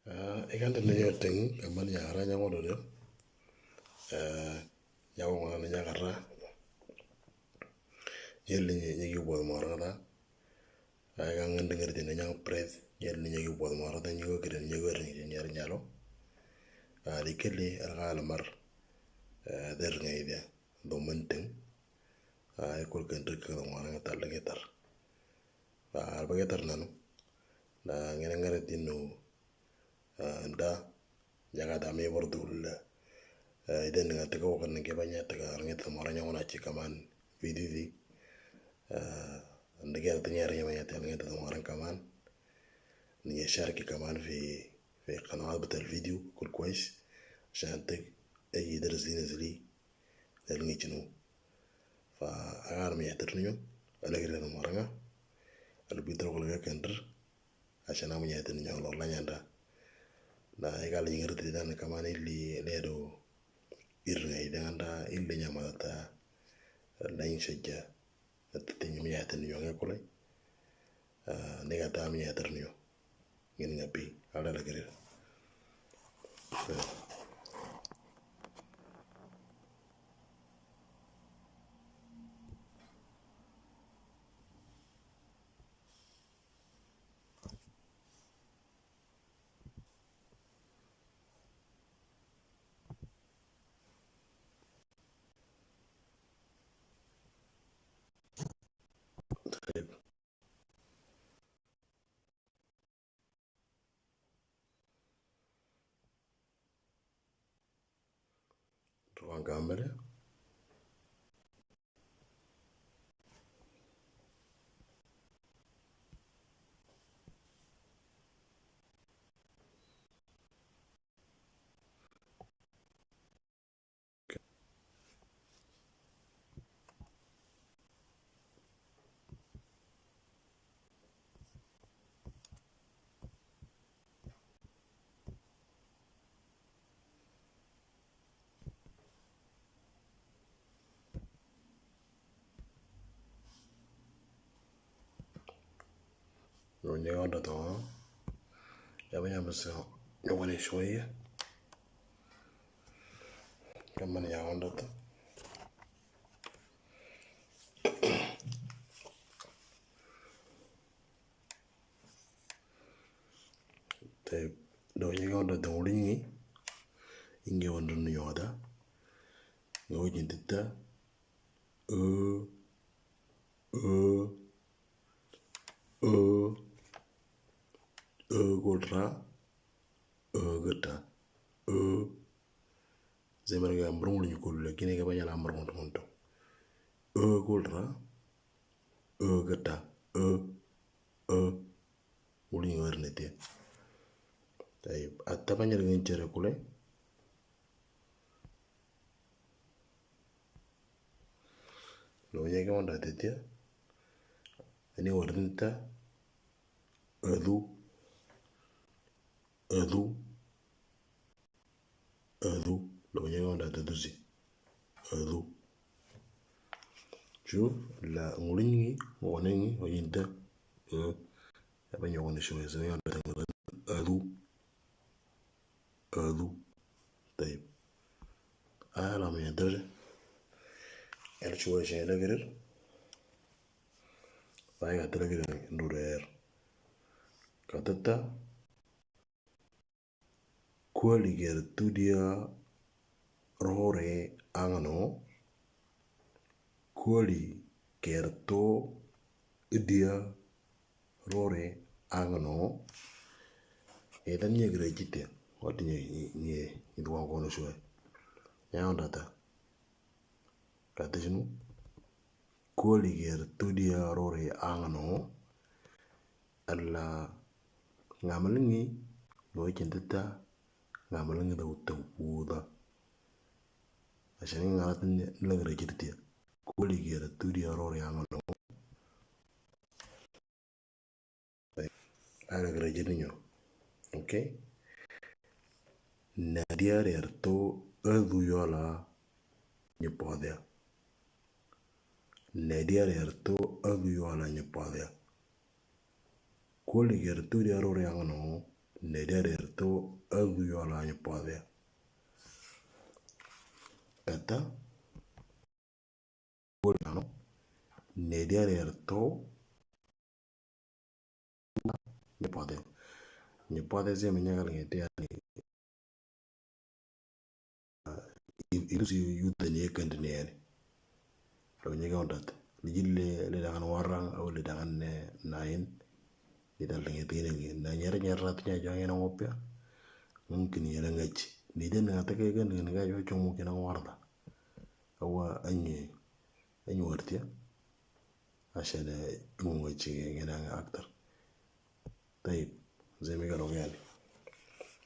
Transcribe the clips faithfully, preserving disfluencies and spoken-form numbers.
Aa, ekantenenyo teng kaman yara nyango dode. Aa, nyango ngana nyakara. Yeli nyi nyi kibo mora da. Aa, ekantenenyo teng nyang pres. Yeli nyi kibo mora da nyi ko kire nyi ko ring nyi nyalo. Aa, dikeli erga alamar. Aa, der ngai dia. Domen teng. Aa, ekol kendrik ke ngana ngetal getar. Aa, arba getar nanu. Na ngene ngare tinu. Aa, nda jaga dami bordul. Aa, iden nga teka wakan nge banya teka arnget mora nyona chikaman vididi. Aa, nda gya tanya arnget banya teka arnget mora kaman. Ni share ki kaman fi fi qanaat bata al video kul kwais. Shan tek ay yidar zina zili dal ngi chinu. Fa agar mi yatar niyo ala gire mora nga. Al bidro kul ga kender. Ashan amu nyatin nyo lo la nyanda. Na egal nyingir ti dan kaman ili ledo ir ngai danganda ili nyamata. La in shajja. Tati nyo nyatin nyo ngai kule. Aa, nega ta amu nyatin nyo. Ngin ngapi ala la gire. Ruang kamera. Lo nyego ndo to. Ya banya basi nyego ni shoye. Kaman ya ndo to. Tayib, do nyege wanda dongri ngi. Inge wanda nu yoda. Ngo jintita. Ö, ö, ö, ö, gudra. Ö, gudra. Ö. Zai mara ga murung lu nyukul, lakini ga banya la murung tonto. Ö, gudra. Ö, gudra. Ö, ö. Wuli ngi wari nete. Tayib, atta banya ringi chere kule. Lo nyege wanda tetia. Ani wari nita. Adu. Adu. Adu. Lo nyege wanda tetusi. Adu. Shuf, la ngulingi, wanengi, wajinta. Eh, apa nyo wane shuf, ese nyo wane adu. Adu. Tayib. Ala mi yadar. El shuf, ese la girir. Fai gatar girir, ndurer. Katata. Kuali ger tudia rore angno. Kuali ger to dia rore angno. Etan nye gre jite. Wati nye, nye, nye, nye duwa kono shwe. Nya ondata. Kati shinu. Kuali ger tudia rore angno. Alla ngamalingi lo chintita ngamalingi da uta uda. Ashani ngalatin nilagre jirtia. Kuali ger tudia rore angno. Ara gre jirnyo. Okay. Nadia rerto adu yola nyepodia. Nadia rerto adu yola nyepodia. Kuali ger tudia rore angno. Nediarerto aduyola nyipodea. Kata. Nano. Nediarerto nyipodea. Nyipodea ze menyakal ngetea ni. Ilusi yudani ekandini yani. Lo nyega ondat. Lijil le le dangan warang au le dangan ne nain. Idal dengan tini ngi na nyere nyere rat nya jangan ngopya. Mungkin nyere ngaji. Ni den ngata ke kan dengan ngaji cuma mungkin warda. Awa anyi anyi wartia. Asana ngungo chige ngena aktar. Tayib, zemi garo gani.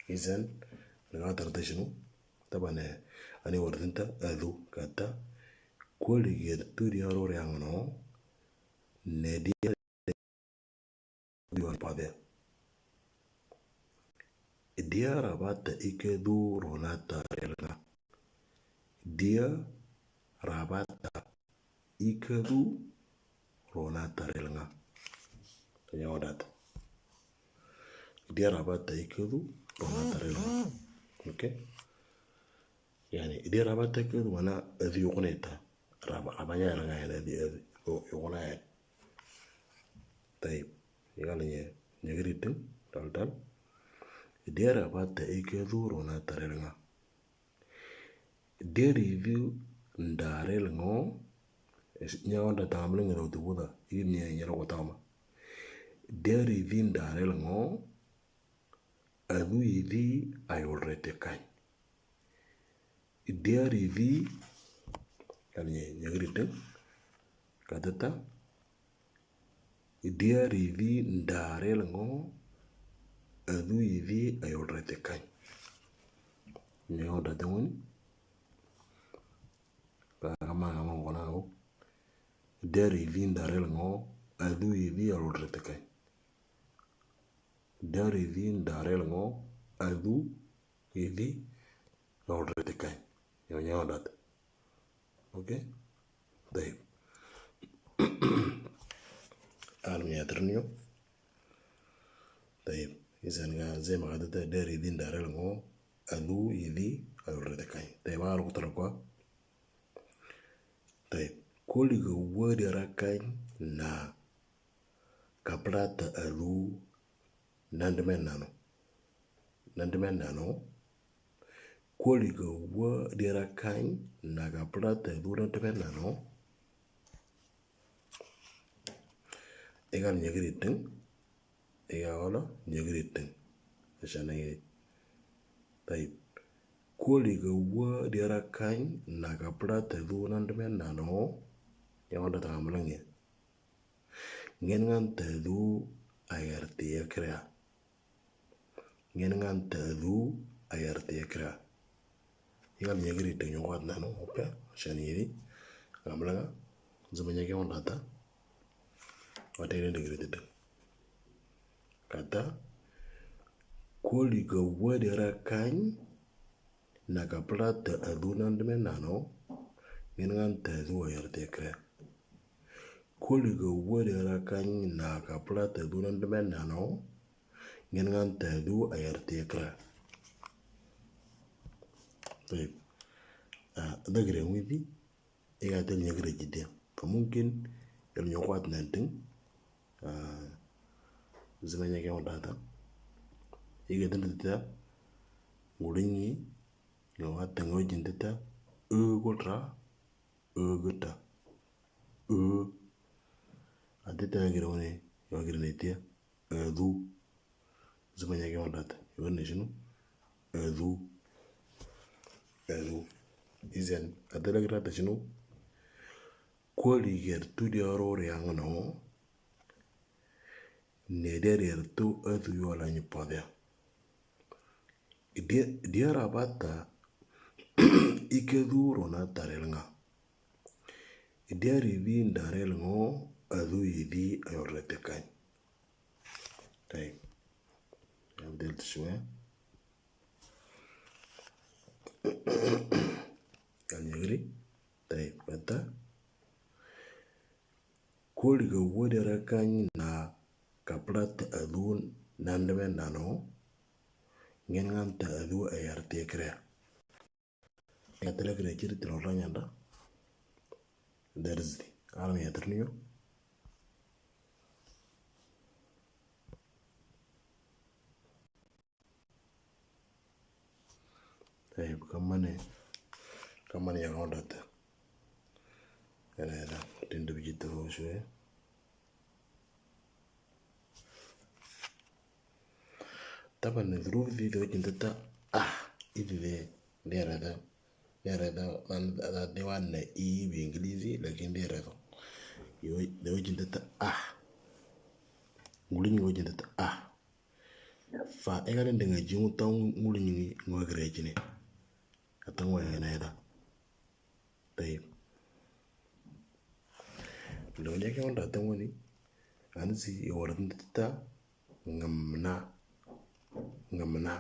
Izan, naga tarta shinu. Tabane ani wardinta adu kata. Kwali ger turi aro reangno. Nedia diwan pade. Dia rabata ikedu ronata relna. Dia rabata ikedu ronata relnga. Tanya odata. Dia rabata ikedu ronata relnga. Okay. Yani dia rabata ikedu mana adi yokoneta. Raba abanya relnga yani adi adi yokona yani. Tayib. Ikal nye nyegritin tal tal. Dia rabata ikedu ronata relnga. Deri di ndarel ngo. Nyawa da tamle ngero tubuda ini nyero kotama. Deri di ndarel ngo. Adu idi ayol rete kany. Deri di kali nyegritin. Katata. Diari di ndarel ngo adu idi ayol rete kany. Nyego date ngoni. Kama kama kona ko. Diari di ndarel ngo adu idi ayol rete kany. Diari di ndarel ngo adu idi ayol rete kany. Nyego date. Okay. Tayib. Almi atrnio. Tayib. Isan ga zema ga tata diari di ndarel ngo adu idi ayol rete kany. Tayib, alu kutala kwa. Tayib. Koli ga wadi rakany na kaplata adu nandemen nano. Nandemen nano. Koli ga wadi rakany na kaplata adu nandemen nano. Egal nyegritin. Egal wala nyegritin. Asana ye. Tayib. Koli ga wadi rakany na kaplata adu nandemen nano. Yang ada tangan melengnya. Ngen ngan tadu ayar tia krea. Ngen ngan tadu ayar tia krea. Ingal nyegri te nyukwat nanu ope shan yiri. Ngamla nga zama nyege on data. Wate ne degri te. Kata koli ga wadi rakany na kaplata adu nandemen nano. Ngen ngan tadu ayar tia krea. Koli ga wadi rakany na kaplata adu nandemen nano. Ngen ngan tadu ayar tia krea. Tayib. Ah, dagre widi. Ega tel nyegre jide. Fa mumkin el nyokwat nantin. Ah, zima nyege on data. Ega dendita. Ngulingi. Nyokwat tango jindita. Ugotra. Uguta. U. Adita yagire wani yagire netia. Adu. Zima nyege on data. Yagire neshinu. Adu. Adu. Izen adela gira ta shinu. Koli ger tu diaro reangno. Neder yer tu adu yola nyipodea. Dia, dia rabata ikedu rona tarel nga. Diari di ndarel ngo adu idi ayol rete kany. Tayib. Abdel tishwe. Kan nyegri. Tayib. Bata. Koli ga wadi rakany na kaplata adu nandemen nano. Ngin ngan ta adua ayar tekra. Katla kira kiri tiro ranyanda. Derzi. Alam ya terniyo. Tayyib, kamane, kamane ya kawan data. Yana yana, tinda biji tiro shwe. Taban, dhuruf di, de wajin tata ah, idi de, de rada, de rada, man, ada de wan na i bi English, lakin de rada. Yo, de wajin tata ah. Ngulin wajin tata ah. Fa, ega de nga jingu tau ngulin ngi ngwa grejine. Atang wa yana da. Tayyib. Lo nya ke wanda tang wani. Anzi, i wara tata ngamna. Ngamna.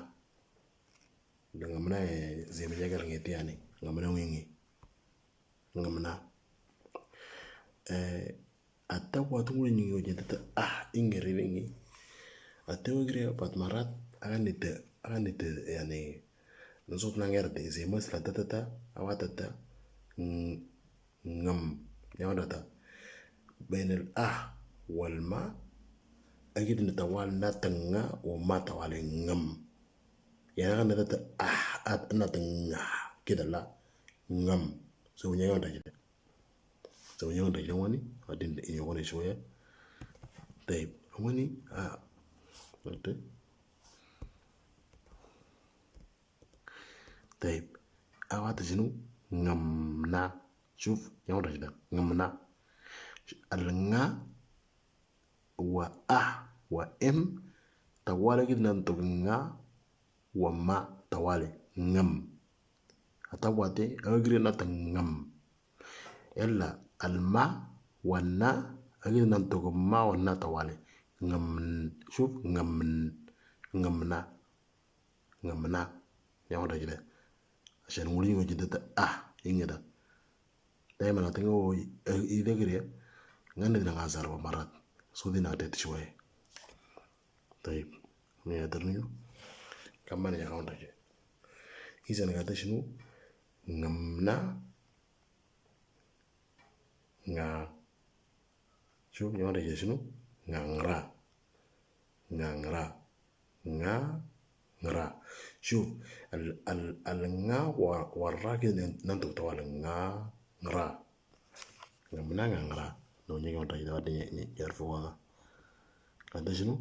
Da ngamna e zeme jagar ngeti ani. Ngamna wingi. Ngamna. Eh, ata watu nguli nyingi wajin tata ah, ingeri wingi. Ata wagri apat marat, akan nita, akan nita, yani, nasut nangerde, zeme sila tata, awatata, ng-, ngam. Nyawa data. Bainal ah wal ma, agid na tawal na tanga, wa ma tawale ngam. Yana kan na tata ah, at na tanga, kida la ngam. So, nyawa data jida. So, nyawa data jida wani, adin inyo kone shoya. Tayyib, wani, ah, wate. Tayyib, awata shinu ngamna. Shuf, nyawa data jida. Ngamna. Al nga wa ah wa em, tawale gid nan to nga wa ma tawale ngam. Ata wate, agri na ta ngam. Ella al ma wa na, agri nan to ma wa na tawale. Ngam, shuf, ngam, ngamna. Ngamna. Nyawa data jida. Ashan ngulin wajin tata ah, ingeda. Daiman atenga o, eh, ida kiri ya. Ngani dina nga zarba marat. So dina atet shwe. Tayyib. Ni adarniyo. Kamane ya kawan data jida. Izan kata shinu? Ngamna. Nga. Shuf, nyawa data jida shinu? Ngangra. Ngangra. Ngangra. Shuf, al, al, al nga wa, wa ra kida nan, nan to tawale ngangra. Ngamna ngangra. No, nyawa data jida wate nya, nya, yarfu wa. Kata shinu?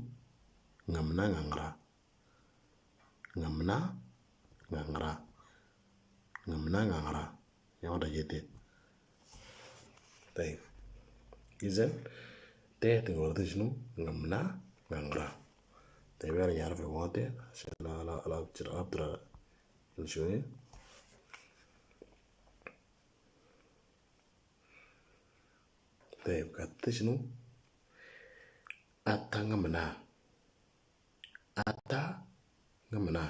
Ngamna ngangra. Ngamna ngangra. Ngamna ngangra. Nyawa data jete. Tayyib. Izan, te te ngorte shinu? Ngamna ngangra. Tayyib, ana nyara fe wate, shana ala, ala, ala, ala, ala, ala, ala. Tayyib, kata shinu? Ata ngamna. Ata ngamna.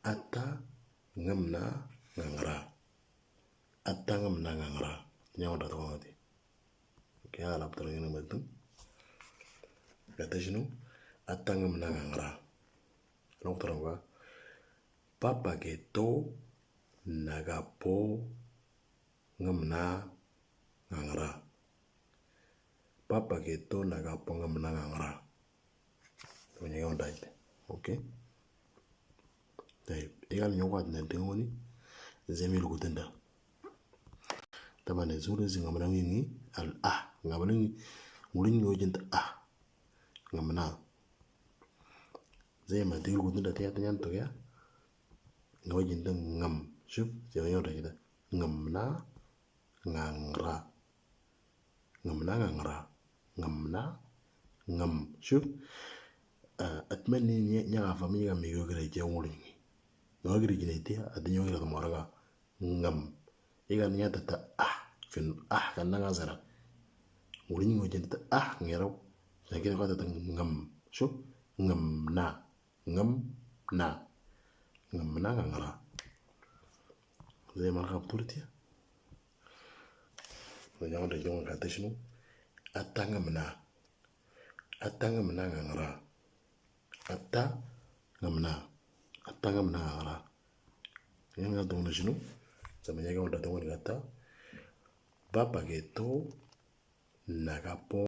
Ata ngamna ngangra. Ata ngamna ngangra. Nyawa data wati. Oke, ala putara ngene betul. Kata shinu? Ata ngamna ngangra. Lo putara wa. Papa keto nagapo ngamna ngangra. Papa keto nagapo ngamna ngangra. Punya yang dait. Oke. Tayyib. Igal nyokat na tengoni. Zemi lukutenda. Tabane zure zi ngamna wingi. Al ah. Ngamna wingi. Ngulin wajin ta ah. Ngamna. Zai ma tigil gudun da tiya tanyan to ya. Nga wajin ta ngam. Shuf, zai ma yau da kita. Ngamna, ngangra. Ngamna, ngangra. Ngamna, ngam. Shuf. Ah, atmani nya, nya nga fami nga mi yo kira jauh ngulin. Nga kira jina tiya, ati nyo kira tumara ka. Ngam. Iga nya tata ah. Fin ah kan nga zara. Ngulin ngo jin tata ah ngero. Sa kira ko tata ngam. Shuf. Ngamna. Ngamna. Ngamna ngangra. Zai ma ka betul tiya. Zai jangan da jangan kata shinu. Ata ngamna. Ata ngamna ngangra. Ata ngamna, ata ngamna ara. Yang nga dong na sinu, sama nyaga wada dong gata, ba page to, nagapo